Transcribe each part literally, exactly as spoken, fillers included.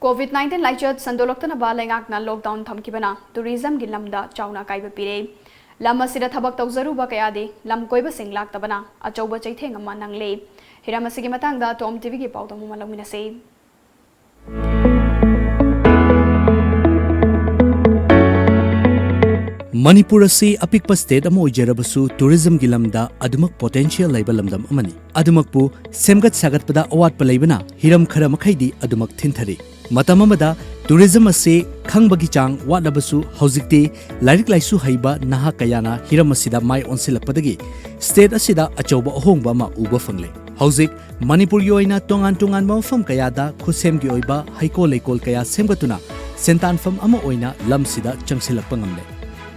COVID nineteen ꯂꯥꯏꯆꯠ ꯁꯟꯗꯣꯛꯂꯛꯇꯅꯕ ꯂꯩꯉꯥꯛꯅ lockdown ꯊꯝꯈꯤꯕꯅ ꯇꯨꯔꯤꯖꯝꯒꯤ ꯂꯝꯗ ꯆꯥꯎꯅ ꯑꯀꯥꯏꯕ ꯄꯤꯔꯦ꯫ ꯂꯝ ꯑꯁꯤꯗ ꯊꯕꯛ ꯇꯧꯖꯔꯨꯕ ꯀꯌꯥꯗꯤ ꯂꯝ ꯀꯣꯏꯕꯁꯤꯡ ꯂꯥꯛꯇꯕꯅ ꯑꯆꯧꯕ ꯆꯩꯊꯦꯡ ꯑꯃ ꯅꯪꯂꯦ꯫ ꯍꯤꯔꯝ ꯑꯁꯤꯒꯤ ꯃꯇꯥꯡꯗ ꯇꯣꯝ ꯇꯤꯚꯤꯒꯤ ꯄꯥꯎꯗꯝ ꯑꯃ ꯂꯧꯃꯤꯟꯅꯁꯤ꯫ ꯃꯅꯤꯄꯨꯔ ꯑꯁꯤ ꯑꯄꯤꯛꯄ ꯁ꯭ꯇꯦꯠ ꯑꯃ ꯑꯣꯏꯖꯔꯕꯁꯨ ꯇꯨꯔꯤꯖꯝꯒꯤ ꯂꯝꯗ ꯑꯗꯨꯃꯛ ꯄꯣꯇꯦꯟꯁꯤꯌꯦꯜ ꯂꯩꯕ ꯂꯝꯗꯝ ꯑꯃꯅꯤ꯫ ꯑꯗꯨꯃꯛꯄꯨ ꯁꯦꯝꯒꯠ ꯁꯥꯒꯠꯄꯗ ꯑꯋꯥꯠꯄ ꯂꯩꯕꯅ ꯍꯤꯔꯝ ꯈꯔ ꯃꯈꯩꯗꯤ ꯑꯗꯨꯃꯛ ꯊꯤꯟꯊꯔꯤ꯫ ꯃꯇꯝ ꯑꯃꯗ ꯇꯨꯔꯤꯖꯝ ꯑꯁꯤ ꯈꯪꯕꯒꯤ ꯆꯥꯡ ꯋꯥꯠꯂꯕꯁꯨ ꯍꯧꯖꯤꯛꯇꯤ ꯂꯥꯏꯔꯤꯛ ꯂꯥꯏꯁꯨ ꯍꯩꯕ ꯅꯍꯥ ꯀꯌꯥꯅ ꯍꯤꯔꯝ ꯑꯁꯤꯗ ꯃꯥꯏ ꯑꯣꯟꯁꯤꯜꯂꯛꯄꯗꯒꯤ ꯁ꯭ꯇꯦꯠ ꯑꯁꯤꯗ ꯑꯆꯧꯕ ꯑꯍꯣꯡꯕ ꯑꯃ ꯎꯕ ꯐꯪꯂꯦ꯫ ꯍꯧꯖꯤꯛ ꯃꯅꯤꯄꯨꯔꯒꯤ ꯑꯣꯏꯅ ꯇꯣꯉꯥꯟ ꯇꯣꯉꯥꯟꯕ ꯃꯐꯝ ꯀꯌꯥꯗ ꯈꯨꯠꯁꯦꯝꯒꯤ ꯑꯣꯏꯕ ꯍꯩꯀꯣꯜ ꯂꯩꯀꯣꯜ ꯀꯌꯥ ꯁꯦꯝꯒꯠꯇꯨꯅ ꯁꯦꯟꯇꯥꯟꯐꯝ ꯑꯃ ꯑꯣꯏꯅ ꯂꯝꯁꯤꯗ ꯆꯪꯁꯤꯜꯂꯛꯄ ꯉꯝꯂꯦ꯫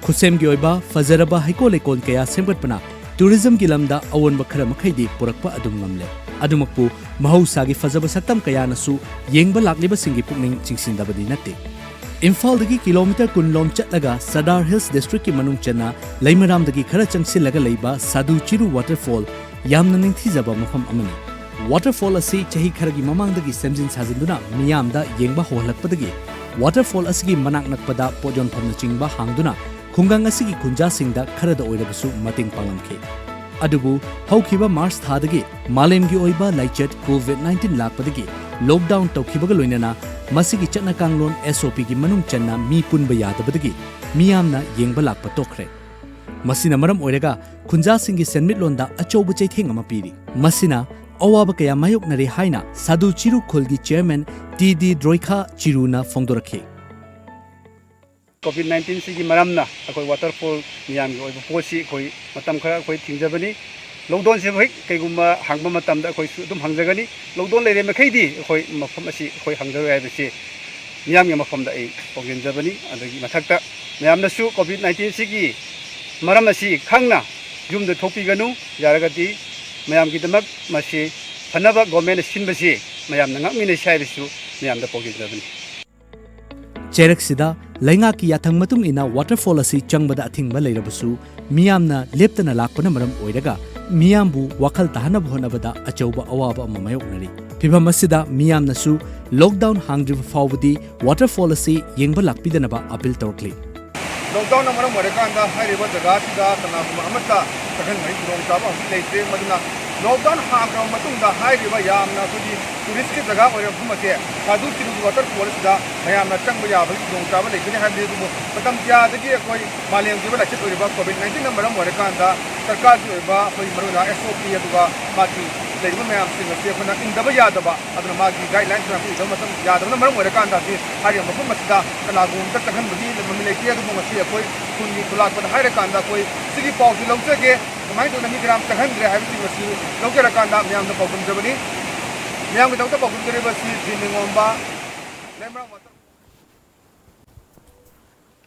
ꯈꯨꯠꯁꯦꯝꯒꯤ ꯑꯣꯏꯕ ꯐꯖꯔꯕ ꯍꯩꯀꯣꯜ ꯂꯩꯀꯣꯜ ꯀꯌꯥ ꯁꯦꯝꯒꯠꯄꯅ ꯇꯨꯔꯤꯖꯝꯒꯤ ꯂꯝꯗ ꯑꯑꯣꯟꯕ ꯈꯔ ꯃꯈꯩꯗꯤ ꯄꯨꯔꯛꯄ ꯑꯗꯨꯝ ꯉꯝꯂꯦ꯫ ꯑꯗꯨꯃꯛꯄꯨ ꯃꯍꯧꯁꯥꯒꯤ ꯐꯖꯕ ꯁꯛꯇꯝ ꯀꯌꯥꯅꯁꯨ ꯌꯦꯡꯕ ꯂꯥꯛꯂꯤꯕꯁꯤꯡꯒꯤ ꯄꯨꯛꯅꯤꯡ ꯆꯤꯡꯁꯤꯟꯗꯕꯗꯤ ꯅꯠꯇꯦ꯫ ꯏꯝꯐꯥꯜꯗꯒꯤ ꯀꯤꯂꯣꯃꯤꯇꯔ ꯀꯨꯟ ꯂꯣꯝ ꯆꯠꯂꯒ ꯁꯔꯗꯥꯔ ꯍꯤꯜꯁ ꯗꯤꯁꯇ꯭ꯔꯤꯛꯀꯤ ꯃꯅꯨꯡ ꯆꯟꯅ ꯂꯩꯃꯔꯥꯝꯗꯒꯤ ꯈꯔ ꯆꯪꯁꯤꯜꯂꯒ ꯂꯩꯕ ꯁꯥꯗꯨ ꯆꯤꯔꯨ ꯋꯥꯇꯔꯐꯣꯜ ꯌꯥꯝꯅ ꯅꯤꯡꯊꯤꯖꯕ ꯃꯐꯝ ꯑꯃꯅꯤ꯫ ꯋꯥꯇꯔꯐꯣꯜ ꯑꯁꯤ ꯆꯍꯤ ꯈꯔꯒꯤ ꯃꯃꯥꯡꯗꯒꯤ ꯁꯦꯝꯖꯤꯟ ꯁꯥꯖꯤꯟꯗꯨꯅ ꯃꯤꯌꯥꯝꯗ ꯌꯦꯡꯕ ꯍꯧꯍꯜꯂꯛꯄꯗꯒꯤ ꯋꯥꯇꯔꯐꯣꯜ ꯑꯁꯤꯒꯤ ꯃꯅꯥꯛ ꯅꯛꯄꯗ ꯄꯣꯠ ꯌꯣꯟꯐꯝꯅꯆꯤꯡꯕ ꯍꯥꯡꯗꯨꯅ ꯈꯨꯡꯒꯪ ꯑꯁꯤꯒꯤ ꯈꯨꯟꯖꯥꯁꯤꯡꯗ ꯈꯔꯗ ꯑꯣꯏꯔꯕꯁꯨ ꯃꯇꯦꯡ ꯄꯥꯡꯂꯝꯈꯤ꯫ ꯑꯗꯨꯕꯨ ꯍꯧꯈꯤꯕ ꯃꯥꯔꯆ ꯊꯥꯗꯒꯤ ꯃꯥꯂꯦꯝꯒꯤ ꯑꯣꯏꯕ ꯂꯥꯏꯆꯠ ꯀꯣꯚꯤꯗ ꯅꯥꯏꯟꯇꯤꯟ ꯂꯥꯛꯄꯗꯒꯤ ꯂꯣꯛꯗꯥꯎꯟ ꯇꯧꯈꯤꯕꯒ ꯂꯣꯏꯅꯅ ꯃꯁꯤꯒꯤ ꯆꯠꯅ ꯀꯥꯡꯂꯣꯟ ꯑꯦꯁ ꯑꯣ ꯄꯤꯒꯤ ꯃꯅꯨꯡ ꯆꯟꯅ ꯃꯤ ꯄꯨꯟꯕ ꯌꯥꯗꯕꯗꯒꯤ ꯃꯤꯌꯥꯝꯅ ꯌꯦꯡꯕ ꯂꯥꯛꯄ ꯇꯣꯛꯈ꯭ꯔꯦ꯫ ꯃꯁꯤꯅ ꯃꯔꯝ ꯑꯣꯏꯔꯒ ꯈꯨꯟꯖꯥꯁꯤꯡꯒꯤ ꯁꯦꯟꯃꯤꯠꯂꯣꯟꯗ ꯑꯆꯧꯕ ꯆꯩꯊꯦꯡ ꯑꯃ ꯄꯤꯔꯤ꯫ ꯃꯁꯤꯅ ꯑꯋꯥꯕ ꯀꯌꯥ ꯃꯥꯌꯣꯛꯅꯔꯦ ꯍꯥꯏꯅ ꯁꯥꯗꯨ ꯆꯤꯔꯨ ꯈꯨꯜꯒꯤ ꯆꯤꯌꯔꯃꯦꯟ ꯇꯤ ꯗꯤ ꯗ꯭ꯔꯣꯏꯈꯥ ꯆꯤꯔꯨꯅ ꯐꯣꯡꯗꯣꯔꯛꯈꯤ꯫ ꯀꯣꯚꯤꯗ ꯅꯥꯏꯟꯇꯤꯟ ꯁꯤꯒꯤ ꯃꯔꯝꯅ ꯑꯩꯈꯣꯏ ꯋꯥꯇꯔꯐꯣꯜ ꯃꯤꯌꯥꯝꯒꯤ ꯑꯣꯏꯕ ꯄꯣꯠꯁꯤ ꯑꯩꯈꯣꯏ ꯃꯇꯝ ꯈꯔ ꯑꯩꯈꯣꯏ ꯊꯤꯡꯖꯕꯅꯤ꯫ ꯂꯣꯛꯗꯥꯎꯟꯁꯦ ꯍꯦꯛ ꯀꯩꯒꯨꯝꯕ ꯍꯥꯡꯕ ꯃꯇꯝꯗ ꯑꯩꯈꯣꯏꯁꯨ ꯑꯗꯨꯝ ꯍꯥꯡꯖꯒꯅꯤ꯫ ꯂꯣꯛꯗꯥꯎꯟ ꯂꯩꯔꯦ ꯃꯈꯩꯗꯤ ꯑꯩꯈꯣꯏ ꯃꯐꯝ ꯑꯁꯤ ꯑꯩꯈꯣꯏ ꯍꯥꯡꯖꯔꯣꯏ ꯍꯥꯏꯕꯁꯤ ꯃꯤꯌꯥꯝꯒꯤ ꯃꯐꯝꯗ ꯑꯩ ꯐꯣꯡꯗꯣꯛꯆꯕꯅꯤ꯫ ꯑꯗꯒꯤ ꯃꯊꯛꯇ ꯃꯌꯥꯝꯅꯁꯨ ꯀꯣꯚꯤꯗ ꯅꯥꯏꯟꯇꯤꯟ ꯁꯤꯒꯤ ꯃꯔꯝ ꯑꯁꯤ ꯈꯪꯅ ꯌꯨꯝꯗ ꯊꯣꯛꯄꯤꯒꯅꯨ꯫ ꯌꯥꯔꯒꯗꯤ ꯃꯌꯥꯝꯒꯤꯗꯃꯛ ꯃꯁꯤ ꯐꯅꯕ ꯒꯣꯔꯃꯦꯟꯅ ꯁꯤꯟꯕꯁꯤ ꯃꯌꯥꯝꯅ ꯉꯥꯛꯃꯤꯟꯅꯁꯤ ꯍꯥꯏꯕꯁꯨ ꯃꯌꯥꯝꯗ ꯐꯣꯡꯗꯣꯛꯆꯕꯅꯤ꯫ ꯆꯩꯔꯛꯁꯤꯗ ꯂꯩꯉꯥꯛꯀꯤ ꯌꯥꯊꯪ ꯃꯇꯨꯡ ꯏꯟꯅ ꯋꯥꯇꯔꯐꯣꯜ ꯑꯁꯤ ꯆꯪꯕꯗ ꯑꯊꯤꯡꯕ ꯂꯩꯔꯕꯁꯨ, ꯃꯤꯌꯥꯝꯅ ꯂꯦꯞꯇꯅ ꯂꯥꯛꯄꯅ ꯃꯔꯝ ꯑꯣꯏꯔꯒ ꯃꯤꯌꯥꯝꯕꯨ ꯋꯥꯈꯜ ꯇꯥꯍꯟꯅꯕ ꯍꯣꯠꯅꯕꯗ ꯑꯆꯧꯕ ꯑꯋꯥꯕ ꯑꯃ ꯃꯥꯌꯣꯛꯅꯔꯤ꯫ ꯐꯤꯚꯝ ꯑꯁꯤꯗ ꯃꯤꯌꯥꯝꯅꯁꯨ ꯂꯣꯛꯗꯥꯎꯟ ꯍꯥꯡꯗ꯭ꯔꯤꯕ ꯐꯥꯎꯕꯗꯤ ꯋꯥꯇꯔꯐꯣꯜ ꯑꯁꯤ ꯌꯦꯡꯕ ꯂꯥꯛꯄꯤꯗꯅꯕ ꯑꯄꯤꯜ ꯇꯧꯔꯛꯂꯤ꯫ ꯂꯣꯛꯗꯥꯎꯟꯅ ꯃꯔꯝ ꯑꯣꯏꯔꯀꯥꯟꯗ ꯍꯥꯏꯔꯤꯕ ꯖꯒꯥ ꯑꯁꯤꯗ ꯀꯅꯥꯒꯨꯝꯕ ꯑꯃꯠꯇ ꯆꯪꯍꯟꯕꯒꯤ ꯈꯨꯗꯣꯡꯆꯥꯕ ꯍꯧꯖꯤꯛ ꯂꯩꯇ꯭ꯔꯦ꯫ ꯃꯗꯨꯅ ꯂꯣꯛꯗꯥꯎꯟ ꯍꯥꯡꯈ꯭ꯔꯕ ꯃꯇꯨꯡꯗ ꯍꯥꯏꯔꯤꯕ ꯌꯥꯝꯅ ꯑꯩꯈꯣꯏꯒꯤ ꯇꯨꯔꯤꯁꯀꯤ ꯖꯒꯥ ꯑꯣꯏꯔꯤꯕ ꯃꯐꯝ ꯑꯁꯦ ꯁꯥꯗꯨ ꯆꯤꯔꯨꯒꯤ ꯋꯥꯇꯔꯐꯣꯜ ꯑꯁꯤꯗ ꯃꯌꯥꯝꯅ ꯆꯪꯕ ꯌꯥꯕꯒꯤ ꯈꯨꯗꯣꯡꯆꯥꯕ ꯂꯩꯒꯅꯤ ꯍꯥꯏꯕꯅꯤ꯫ ꯑꯗꯨꯕꯨ ꯃꯇꯝ ꯀꯌꯥꯗꯒꯤ ꯑꯩꯈꯣꯏ ꯃꯥꯂꯦꯝꯒꯤ ꯑꯣꯏꯕ ꯂꯥꯏꯆꯠ ꯑꯣꯏꯔꯤꯕ ꯀꯣꯚꯤꯗ ꯅꯥꯏꯟꯇꯤꯟꯅ ꯃꯔꯝ ꯑꯣꯏꯔꯀꯥꯟꯗ ꯁꯔꯀꯥꯔꯒꯤ ꯑꯣꯏꯕ ꯑꯩꯈꯣꯏ ꯃꯔꯨꯑꯣꯏꯅ ꯑꯦꯁ ꯑꯣ ꯄꯤ ꯑꯗꯨꯒ ꯃꯥꯒꯤ ꯂꯩꯔꯤꯕ ꯃꯌꯥꯝꯁꯤꯡ ꯑꯁꯤ ꯑꯩꯈꯣꯏꯅ ꯏꯟꯗꯕ ꯌꯥꯗꯕ, ꯑꯗꯨꯅ ꯃꯥꯒꯤ ꯒꯥꯏꯗꯂꯥꯏꯟꯁ ꯃꯌꯥꯝꯁꯤ ꯏꯟꯗꯕ ꯃꯇꯝ ꯌꯥꯗꯕꯅ ꯃꯔꯝ ꯑꯣꯏꯔꯀꯥꯟꯗ ꯍꯧꯖꯤꯛ ꯍꯥꯏꯔꯤꯕ ꯃꯐꯝ ꯑꯁꯤꯗ ꯀꯅꯥꯒꯨꯝꯕ ꯑꯃꯠꯇ ꯆꯪꯍꯟꯕꯒꯤ ꯃꯃꯤ ꯂꯩꯇꯦ꯫ ꯑꯗꯨꯕꯨ ꯉꯁꯤ ꯑꯩꯈꯣꯏ ꯈꯨꯟꯒꯤ ꯈꯨꯂꯥꯛꯄꯗ ꯍꯥꯏꯔꯀꯥꯟꯗ ꯑꯩꯈꯣꯏ ꯁꯤꯒꯤ ꯄꯥꯎꯁꯤ ꯂꯧꯖꯒꯦ꯫ ꯀꯃꯥꯏꯅ ꯇꯧꯗꯅ ꯃꯤ ꯀꯅꯥꯝ ꯆꯪꯍꯟꯗ꯭ꯔꯦ ꯍꯥꯏꯕꯁꯤꯡ ꯑꯁꯤ ꯂꯧꯖꯔꯀꯥꯟꯗ ꯃꯌꯥꯝꯗ ꯄꯥꯎꯗꯝꯖꯕꯅꯤ꯫ ꯃꯌꯥꯝꯒꯤꯗꯃꯛꯇ ꯄꯥꯎꯗꯝꯖꯔꯤꯕ ꯑꯁꯤ ꯖꯤ ꯅꯤꯉꯣꯝꯕ, ꯂꯩꯃꯔꯥꯝ ꯋꯥꯇꯔ